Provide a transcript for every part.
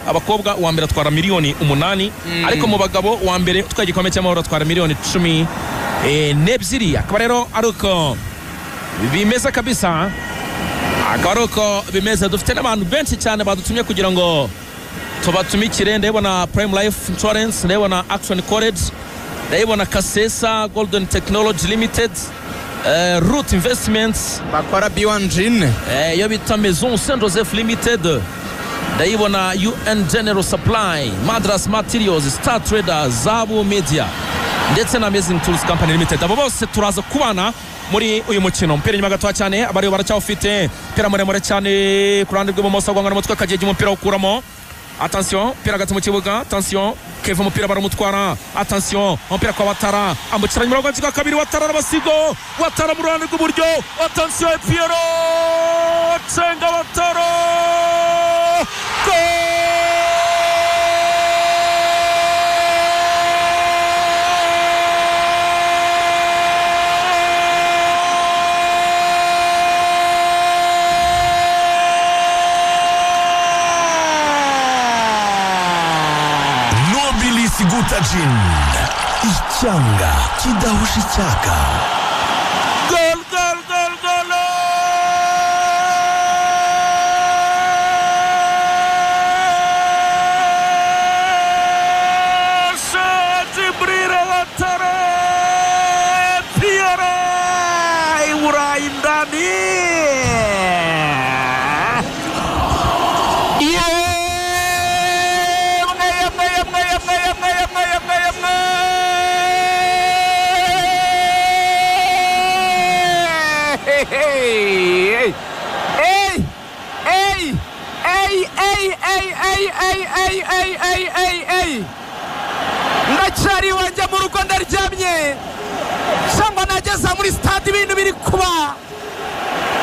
Abakobwa uwa mbere atwara miliyoni 8, ariko mu bagabo uwa mbere utwaye igikombe cy'amahoro atwara miliyoni 12. Akaba rero ari uko bimeze kabisa, akaba ari uko bimeze. Dufite n'abantu benshi cyane badutumye kugira ngo tubatumikire. Ndabona Prime Life Insurance, ndabona Action College, ndabona Kasesa Golden Technology Limited, Root Investments bakora B1 Gin, iyo bita Maison Saint Joseph Limited, ndayibona UN General Supply, Madras Materials, Star Trader, Zabu Media ndetse na Amazing Tools Company Limited. Abo bose turaza kubana muri uyu mukino. Umupira inyuma gatoya cyane, abariyo baracyawufite. Umupira muremure cyane ku ruhande rw'ibumoso, agwangana umutwe akagega umupira awukuramo. Attention, umupira hagati mu kibuga, attention, Kevin umupira baramutwara, attention, umupira kwa Watara, ambukiranya umurongo wa kabiri, Watara arabasigo, Watara mu ruhande rw'iburyo, attention, Piero Tsenga Watara, Guta Gin, icyanga kidahusha icyaka. Gol, gol, gol, gol! Djibril Ouattara, Piero i Burayi ndani. Hey, hey, hey, hey, hey, hey, hey, hey, hey, hey, hey, hey. Ndacyari iwanjye mu rugo ndaryamye, cyangwa nageza muri stade ibintu biri kuba,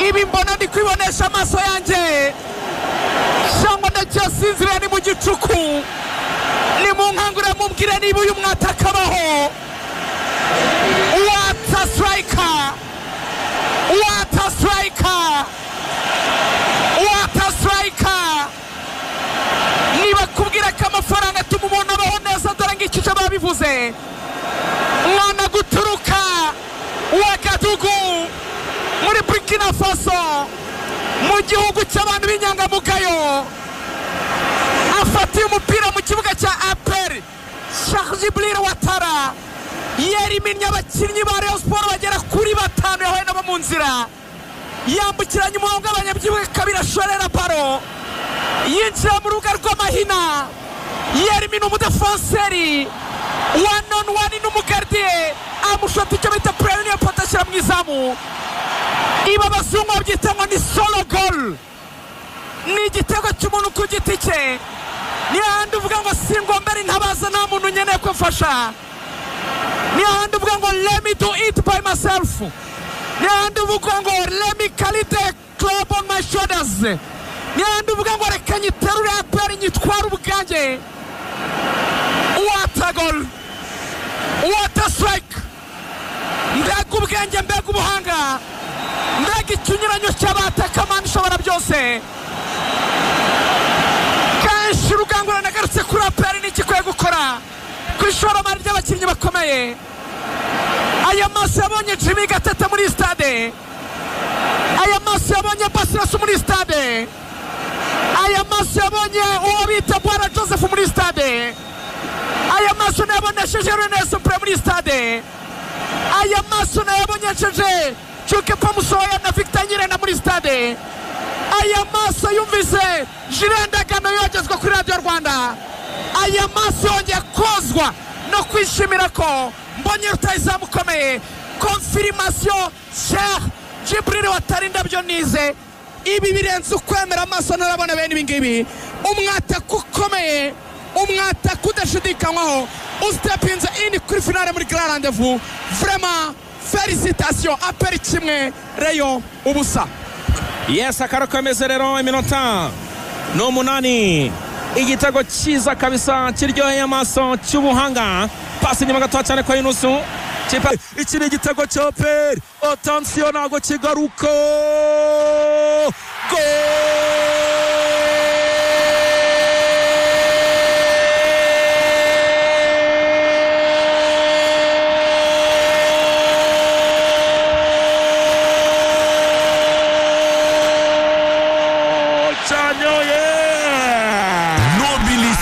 ibi mbona ndi kwibonesha amaso yanjye, cyangwa ndacyasinzira ni mu gicuku, ni mu nkangura mubwire niba uyu mwataka abaho. What a striker! What a striker! What a striker! Niba kubwira ko amafaranga atuma umuntu abaho neza, dore ngiki icyo babivuze. Mwana guturuka Ouagadougou muri Burkina Faso, mu gihugu cy'abantu b'inyangamugayo, afatiye umupira mu kibuga cya APR. Cheikh Djibril Ouattara yeriminnye abakinnyi ba Rayon Sport bagera kuri 5 yahuye nabo mu nzira, yambukiranya umurongo w'abanyabyibuga kabiri, ashorera baro, yinjira mu rubuga rw'amahina, yerimina umudefanseri one on one n'umugardiye, amushota icyo bita premier poto ashyira mu izamu. Ibi abazungu babyita ngo ni solo goal, ni igitego cy'umuntu ku giti cye. Ni hahandi uvuga ngo singombera intabaza, nta muntu nkeneye kumfasha. Ni hahandi uvuga ngo let me do it by myself. Ni hahandi uvuga ngo let me carry the club on my shoulders. Ni hahandi uvuga ngo reka nyiterure APR nyitware ubwanjye. What a goal! What a strike! Mbega ubwenge, mbega ubuhanga, mbega ikinyuranyo cy'abataka, Mana ishobora byose. Kenshi Rugangura nagarutse kuri APR n'iki ikwiye gukora ku ishoramari ry'abakinnyi bakomeye. Aya maso yabonye Jimmy Gatete muri stade, aya maso yabonye Basirasu muri stade, aya maso yabonye uwo bita Bwana Joseph muri stade, aya maso nayabonesheje René Pre muri stade, aya maso nayabonesheje Chuke Pamusoya na Victor Nyirena muri stade, aya maso yumvise Jirendagano yogezwa kuri Radio Rwanda, aya maso yongeye kozwa no kwishimira ko mbonye rutayizamu ukomeye. Confirmation Cheikh Djibril Ouattara, indabyo nize ibi birenze ukwemera amaso ntarabona bene ibi ngibi. Umwataka ukomeye, umwataka udashidikanywaho, usitepinze ini kuri finale muri Grand Rendez-vous. Vraiment félicitations, APR 1 Rayon 0. Yes, akaro kameze rero, iminota ni 8, igitego cyiza kabisa kiryoheye amaso cy'ubuhanga. Pasi inyuma gatoya cyane kwa Yunusu, iki ni igitego cya APR. Attention, ntabwo kigaruka. Goal!